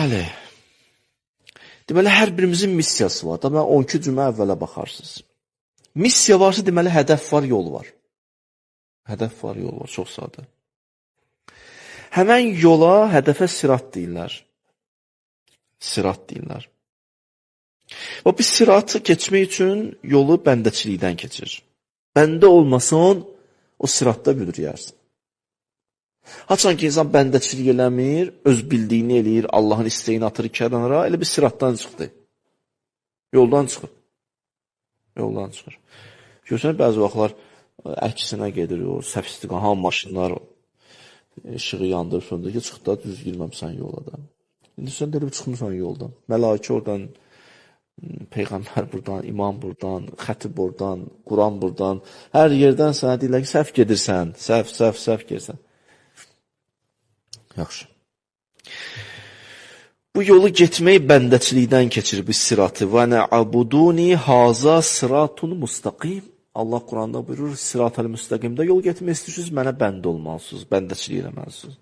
Bəli. Deməli, hər birimizin missiyası var. Deməli, 12 cümə əvvələ baxarsınız. Missiya varsa, deməli, hədəf var, yol var. Hədəf var, yol var, çox sadə. Həmən yola, hədəfə sirat deyirlər. Sirat deyirlər. Və biz siratı keçmək üçün yolu bəndəçilikdən keçir. Bəndə olmasan, o siratda büdrüyərsən. Haçan ki, insan bəndəçilik eləmir, öz bildiyini eləyir, Allahın istəyini atır kənara, elə bir siratdan çıxdı. Yoldan çıxır. Yoldan çıxır. Görsən, bəzi vaxtlar əksinə gedir, o səhv istiqamət, hamı maşınlar işığı yandırıb söndürür ki, çıx da düz girməmsən yola da. İndi sən də çıxmısan yoldan. Məlakə oradan, Peyğəmbər buradan, imam buradan, xətib oradan, Quran buradan, hər yerdən sənə deyirlər ki, səhv gedirsən, səhv, səhv, səhv gedirsən. Yaxşı. Bu yolu getmək bəndəçilikdən keçir bu siratı. Və nə'buduni haza sıratun mustaqim. Allah Quranda buyurur, sırat-ı müstəqimdə yol getmək istəyirsiniz, mənə bəndə olmalısınız, bəndəçilik eləməlisiniz.